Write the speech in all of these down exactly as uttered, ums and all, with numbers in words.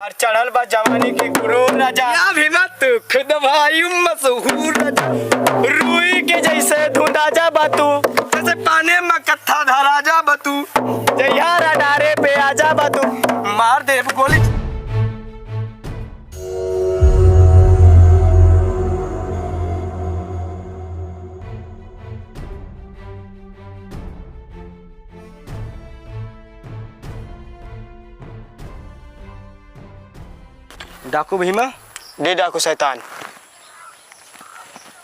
और चढ़ल बा जवानी के गुरूर राजा। या भी बात तू खुद भाई मशहूर राजा। रुई के जैसे धुंधा जा बा तू। जैसे पानी में कत्था धरा जा बा तू। जहिया रडारे पे आ जा बा तू। मार देब गोली। डाकू भीमा? जी डाकू शैतान।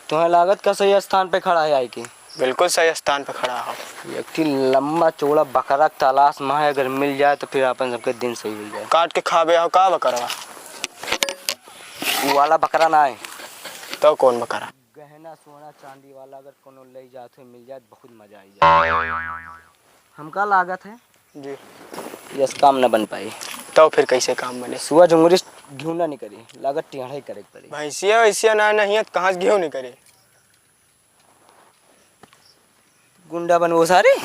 तुम्हें लागत का सही स्थान पे खड़ा है आई की? बिल्कुल सही स्थान पे खड़ा हो। एक ठी लंबा चौड़ा बकरा के तलाश में है, अगर मिल जाए तो फिर अपन सबके दिन सही हो जाए। काट के खाबे हो का बकरवा? वो वाला बकरा ना है। तो कौन बकरा? गहना सोना चांदी वाला अगर कोनो ले जात हो, मिल जाए, बहुत मजा आई जाए। हमका लागत है जी। यस, काम न बन पाई। तो फिर कैसे काम बने? सुआ झुंगुरी घिउ ना निकरी, लागत टेढ़ा ही करे के पड़ी। भैंसिया वैसिया ना नहीं है, तो कहाँ से घिउ निकरी? गुंडा बनबो सारे।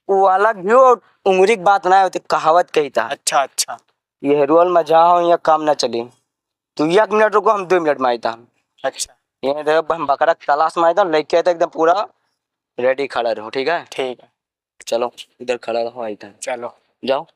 वो वाला घिउ और उंगरी की बात ना होती, कहावत कही था। अच्छा, अच्छा। ये हेरुअल में जा हो, यहाँ काम ना चली। तू एक मिनट रुको, हम दो मिनट में आइता। अच्छा। ये देखो, हम बकरा के तलाश में आइता, लेके आइता एकदम पूरा रेडी खड़ा रहो, ठीक है? ठीक है। चलो, इधर खड़ा रहो, आइता। चलो। जाओ।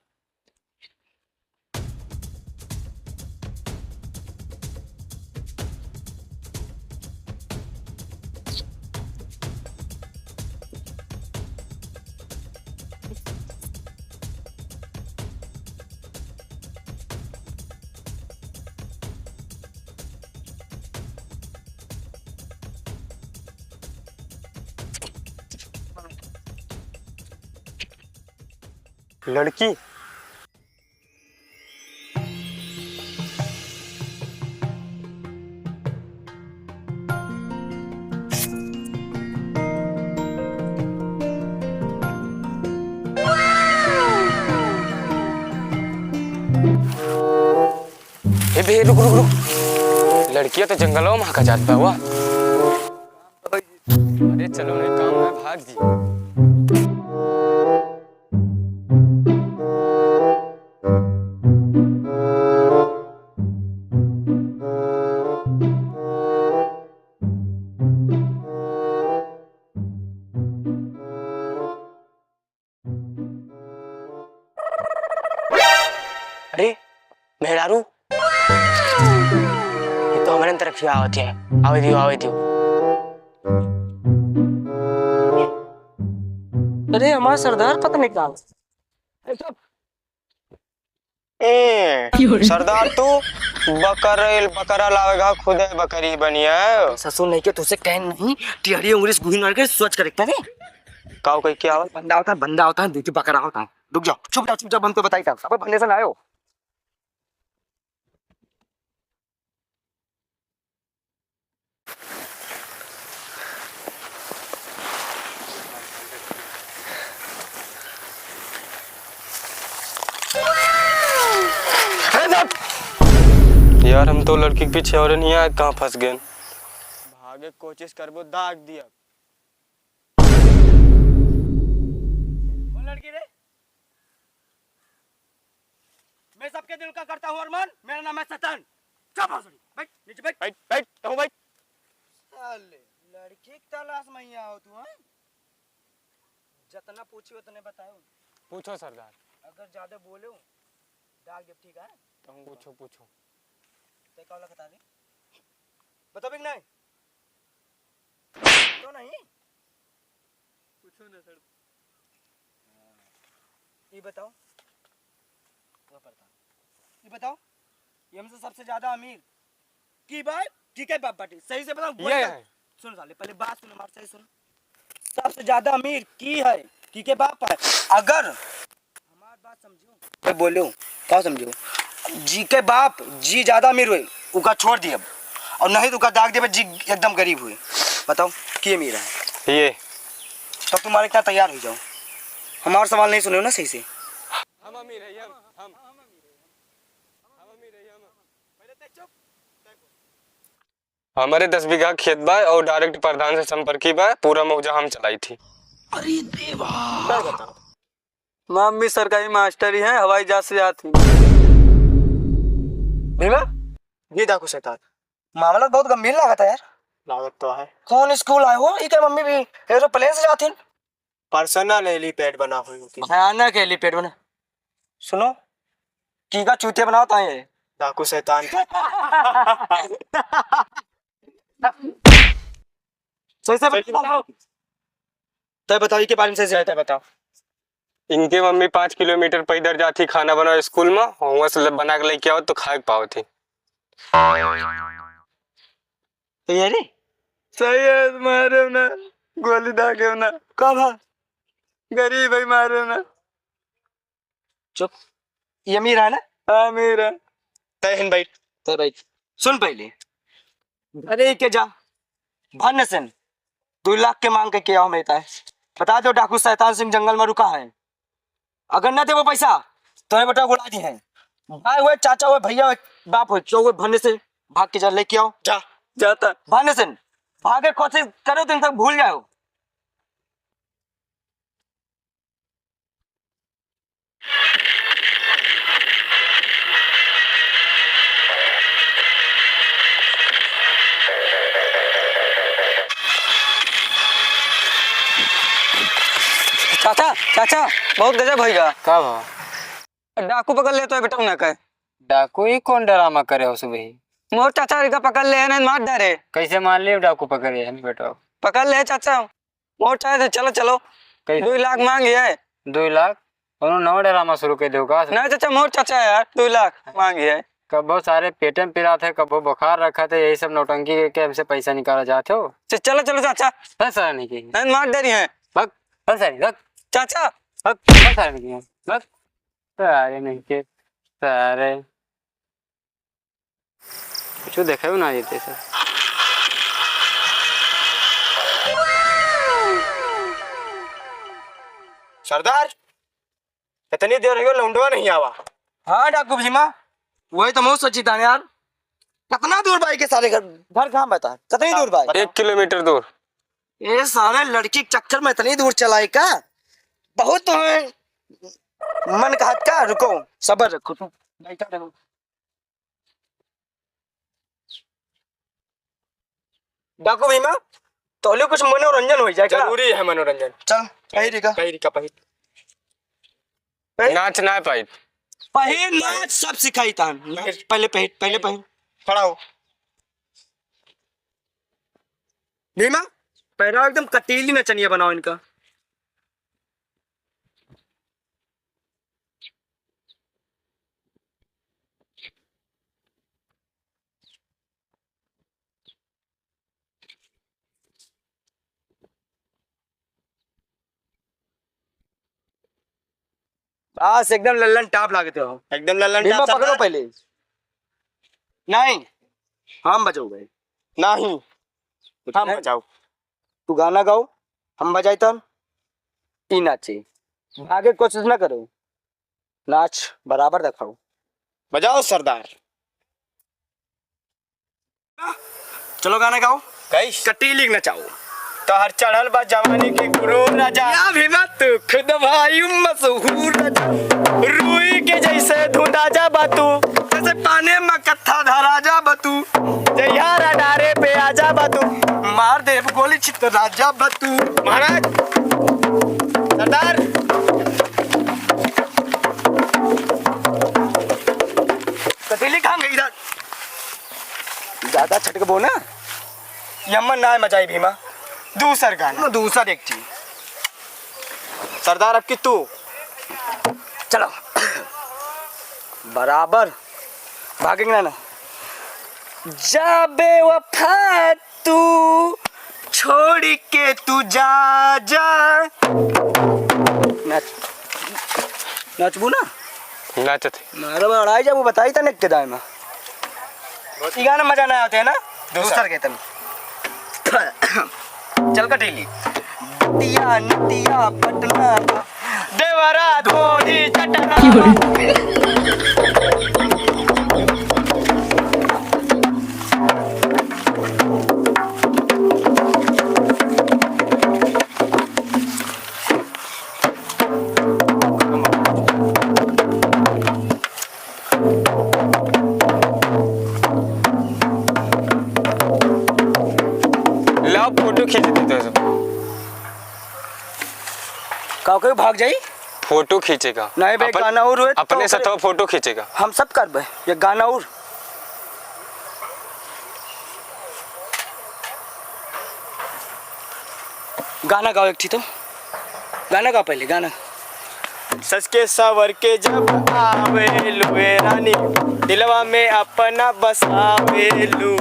लड़की। ए बे, रुक, रुक, रुक। लड़किया तो जंगलवा में हका जात बा, वाह। अरे चलो, नहीं काम है, भाग जी। अरे, मेहरारू, ये तो हमरे तरफ ही आवत है। आवे दियो, आवे दियो। अरे, हमार सरदार पता नहीं कहाँ। ए, सरदार तू बकरेल, बकरा लावेगा, खुदे बकरी बनिया। ससुर नहीं के तुझसे कहे नहीं, टिहरी उंगली से गुही मार के स्वच्छ कर देखता है। काऊ कह के आवा? बंदा होता है, बंदा होता है, दूसरी बकरा होता है। रुक जाओ, चुप जाओ, चुप जाओ, बंद पे बताई था। अब बंदे से ना आयो। यार, हम तो लड़की के पीछे और नहीं आए, कहाँ फंस गए? भागे कोशिश करबो, दाग दिया। कौन लड़की रे? मैं सबके दिल का करता हूँ अरमान, मेरा नाम है शैतान। चुप भोसड़ी, बैठ, नीचे बैठ। बैठ, बैठ, तू बैठ। साले, लड़की की तलाश में यहाँ हो तू, हाँ? जितना पूछी उतने बताओ। पूछो सरदार। अगर ज्यादा बोले, डाल दे, ठीक है? तुम पूछो, पूछो। ते का वाला बता दे। बताओ भी नहीं? तो नहीं? पूछो ना सर। ये बताओ। वो पढ़ता। ये बताओ। ये हमसे सबसे ज्यादा अमीर की बाप, की के बाप बाटे? सही से बताओ, बोल ये कर। है। सुन साले, पहले बात सुन, हमारे सही सुन। सबसे ज्यादा अमीर की है? की के बाप है? अगर हमार बात समझो। मैं बोलो, का समझो? जी के बाप, जी ज्यादा अमीर हुए, उका छोड़ दिए, और नहीं तो उका दाग देबे, जी एकदम गरीब हुए। बताओ, की अमीर है? ये। तब तुम्हारे इतना तैयार हो जाओ। हमारा सवाल नहीं सुने हो ना सही से। हम अमीर है, हम, हम। हम अमीर है, हम। हमरे दस बीघा खेत बा और direct प्रधान से संपर्की बा, पूरा मुआवजा हम चलाई थी। अरे देवा। मम्मी सरकारी मास्टर ही है, हवाई जहाज से जात ही। ये डाकू शैतान। मामला बहुत गंभीर लागत है यार। लागत तो है। कौन स्कूल आए हो? ई के मम्मी भी एरोप्लेन से जाती? पर्सनल हेलीपैड बना हुई होती। भयानक हेलीपैड बना। सुनो, की का चूतिया बनावत है ये? डाकू शैतान। सही से बताओ। तय बताओ, इनके बारे में सही से तय बताओ। इनके मम्मी पाँच किलोमीटर पैदल जाती खाना बनाओ स्कूल में, वहाँ से बना के लेके आओ तो खाए के पाओ थी। तो ये रे? सही है, मारे ना, गोली दागे ना। का भा? गरीब है, मारे ना। चुप। ये अमीर है ना? हाँ, अमीर है। तय हिन बैठ। तय बैठ। सुन पहले। अरे के जा। भन्न सेन। दो लाख के मांग के क्या हो मेरे ताए? बता दो डाकू शैतान सिंह जंगल में रुका है। अगर ना देबो पैसा, तो ये बेटा उड़ा दी है। भाई हुए, चाचा हुए, भैया हुए, बाप हुए, जो हुए, भन्ने से भाग के जा, लेके आओ। जा, जाता। भन्ने से भागे कोशिश करो, तुम तक भूल जाओ। चाचा, चाचा, बहुत गजब होइगा। का भा? डाकू पकड़ ले तो बेटा ना कहे। डाकू ही कौन डरामा करे हो सुबह ही? मोर चाचा रिका पकड़ ले है ना, मार डारे। कैसे मान लिए डाकू पकड़े है बेटा? पकड़ ले चाचा। मोर चाहे तो चलो, चलो। कैसे? दो लाख मांग है। दो लाख? कोनो नवा डरामा शुरू कर दो का? नहीं चाचा, मोर चाचा है यार, दो लाख मांग है। कबो सारे पेटे में पिरात है, कबो बुखार रखा थे, यही सब नौटंकी करके हमसे पैसा निकाला चाहते हो? च-, चलो, चलो चाचा। हंस सारे नहीं की। नहीं, मार डरी है। भग, हंस सारे, भग। चाचा। भग, हंस सारे नहीं की। भग। सारे नहीं के, सारे। कुछ देखे भी ना जीते सर। सरदार, इतनी देर हो गई, लौंडवा नहीं आवा। हाँ डाकू भीमा, वही तो मैं सोची था यार, कितना दूर भाई के सारे घर, घर कहाँ बता, कितनी दूर भाई? एक किलोमीटर दूर। ये सारे लड़की के चक्कर में इतनी दूर चलाए का? बहुत तो है मन का हाथ का, रुको, सबर रखो तुम, बैठा रहो। डाकू भीमा, तोहले कुछ मनोरंजन हो जाए का? जरूरी है मनोरंजन। चल, पहिर का। पहिर का, पहिर। पहिर। नाच ना पाई। पहिर, नाच सब सिखाई तान। पहिर। पहले पहिर, पहले पहिर। खड़ा हो। भीमा, पहरावा एकदम कटीली नचनिया बनाओ इनका। बस एकदम लल्लन टाप लागते हो। एकदम लल्लन भीमा टाप पकड़ो सरदार। पहले। नहीं, हम बजाओ भाई। नहीं, हम नहीं। बजाओ। तू गाना गाओ, हम बजाई तब। ई नाचे। भागे के कोशिश ना करो। नाच बराबर दिखाओ। बजाओ सरदार। चलो गाना गाओ। गाइस। कटीली नचाओ। तोहर चढ़ल बा जवानी के गुरूर राजा। या भीमा तू खुद भाई मशहूर राजा। रुई के जैसे धुंधा जा बा तू। जैसे पानी में कत्था धरा जा बा तू। जहिया रडारे पे आ जा बा तू। मार देब गोली छित राजा बा तू। महाराज, सरदार। कटीली कहाँ गई इधर? ज्यादा छटकबो ना, यमन ना मचाई भीमा। दूसर गाना। ना, दूसर एक चीज। सरदार, अब की तू। चलो। बराबर। भागेंगे ना, ना। जा बेवफा तू, छोड़ के तू जा, जा। नाच। नाचबू ना? नाचत है। मारा बड़ा आई जा, वो बताई तने के दाएं में। ई गाना मजा ना आते है ना? दूसर। दूसर के तन। चल कटीली। नतिया, नतिया, पटना। देवरा धोरी चटना। खींच देते हैं सब। का कोई भाग जाई? फोटो खींचेगा। नहीं बे, अपन-, गाना और हुए तो अपने ओकरे साथ फोटो खींचेगा। हम सब करबे, ये गाना और। गाना गाओ एक ठी तो। गाना गाओ पहले, गाना। सज के सँवर के जब आवेलू ए रानी, दिलवा में अपना बसावेलू।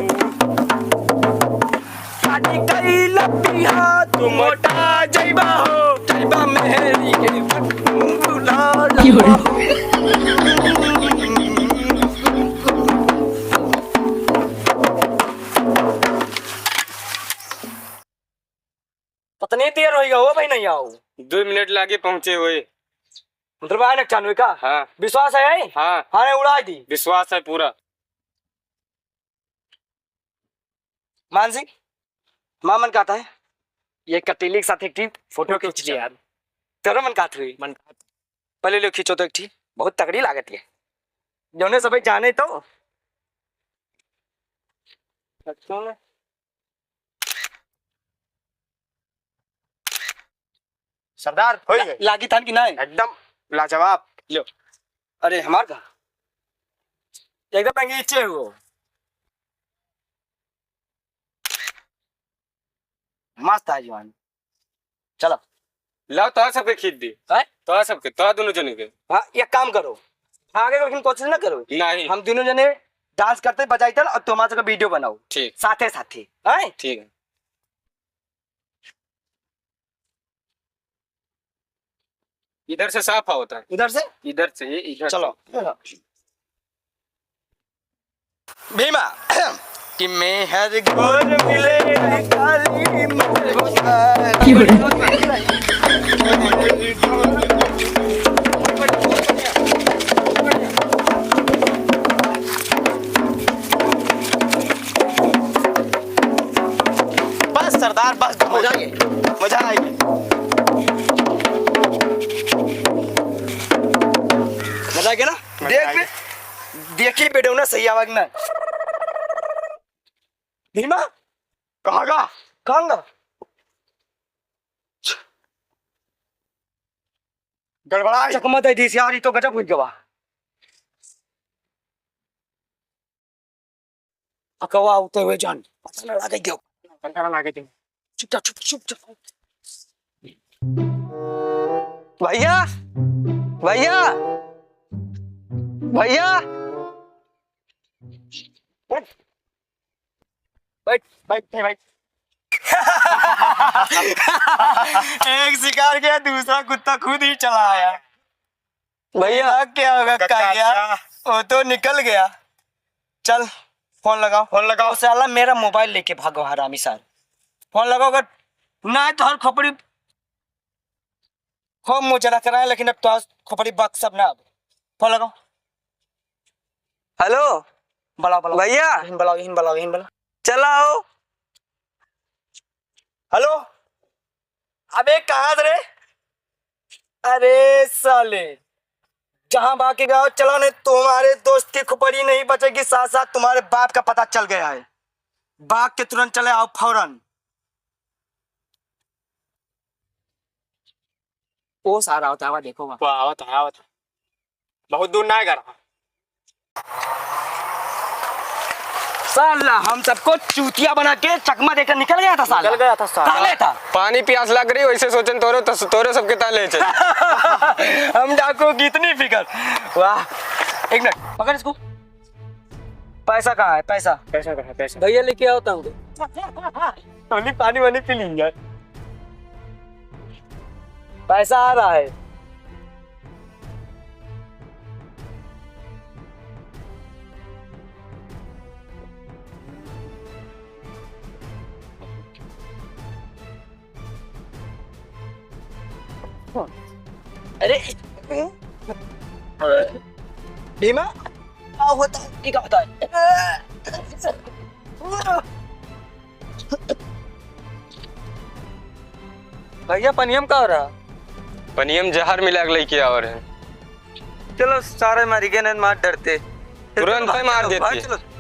शादी कइला बिहा तू मोटा जइबा हो, जइबा मेहरी के भुला जइबा हो। पत्नी देर होइगा हो भाई, नहीं आओ। दो मिनट लागे पहुँचे हुए। मतलब आने चालू का? हाँ। विश्वास है? हाँ। हाँ, उड़ा दी। विश्वास है पूरा। मानसी, हमार मन कहता है, ये कटीली के साथ एक ठी फोटो फोटो खींच ले खींचा। यार। तेरा मन कहत हुई? मन कहत। पहले ले खींचो तो एक ठी, बहुत तगड़ी लागत है। जौने सबै जाने तो। अच्छा ने। सरदार, होई ला-, गई। लागी थान कि नाय? एकदम लाजवाब। लो। अरे, हमार का? एकदम अंगीचे हुओ। मस्त है जवान। चलो। लाओ, तोहरा सबके खींच दी। हैं? तोहरा सबके, तोहरा दोनों जने के। हाँ, एक काम करो, भागे के लेकिन कोशिश ना करो। नहीं। हम दोनों जने डांस करते बजाइते और तुम्हारा सबका वीडियो बनाओ। ठीक। साथे साथे, हैं? ठीक है। इधर से साफ होता है। इधर से? इधर से, ये इधर चलो। से। भीमा, कि मेहर गोर मिले काली मेहर गोर। बस सरदार, बस, मजा आ गया। मजा आ गया। मजा आ गया ना? मजा देख आ बे, गया। देखी बेडौना सही आवाज ना। भीमा? कहाँ गा? कहाँ गा? गड़बड़ाई। चकमा दे दी यार, ई तो गजब हो गवा। अकवा उते हुए जान, पता ना लागे क्यों। पता ना लागे क्यों। चुप जा, चुप, चुप, चुप। भैया, भैया, भैया। बैठ, बैठ, बैठ। एक शिकार किया, दूसरा कुत्ता खुद ही चला आया। भैया। अब क्या होगा, कक्का कालिया? अच्छा। वो तो निकल गया। चल, फोन लगाओ। फोन लगाओ। वो साला मेरा मोबाइल लेके भागो, हरामी सार। फोन लगाओ, अगर ना है तो हर खोपड़ी खूब मुँह जला कराए, लेकिन अब तो आज खोपड़ी बक सब ना अब। फोन लगाओ। हेलो। बुलाओ, बुलाओ। भैया। इहिन बुलाओ, इहिन बुलाओ, इहिन बुलाओ। चलाओ। हेलो। अबे कहाँ रे? अरे साले, जहाँ बाकी गाँव चला नहीं, तुम्हारे दोस्त की खोपड़ी नहीं बचेगी, साथ साथ तुम्हारे बाप का पता चल गया है। भाग के तुरंत चले आओ फौरन। ओ सारा होता है, देखो वहाँ। वो आवत है, आवत है। बहुत दूर ना है घर। साला हम सबको चूतिया बना के चकमा देकर निकल गया था साला। निकल गया था साला। ताले था। पानी प्यास लग रही, वैसे सोचन तोरो, तस-, तोरो सबके ताले चल। हम डाकू की इतनी फिकर। वाह। एक मिनट, पकड़ इसको। पैसा कहाँ है? पैसा। पैसा कहाँ है? पैसा। भैया लेके आओ तो हमको। हमने पानी वानी पी लेंगे। पैसा आ रहा है। अरे भीमा, क्या होता है? ये क्या होता है? भैया, पनियम का हो रहा? पनियम जहर मिला के लेके आ रहे हैं। चलो, सारे मर गए ना, मार डरते। तुरंत भाग, मार चलो, देते। भाग, चलो।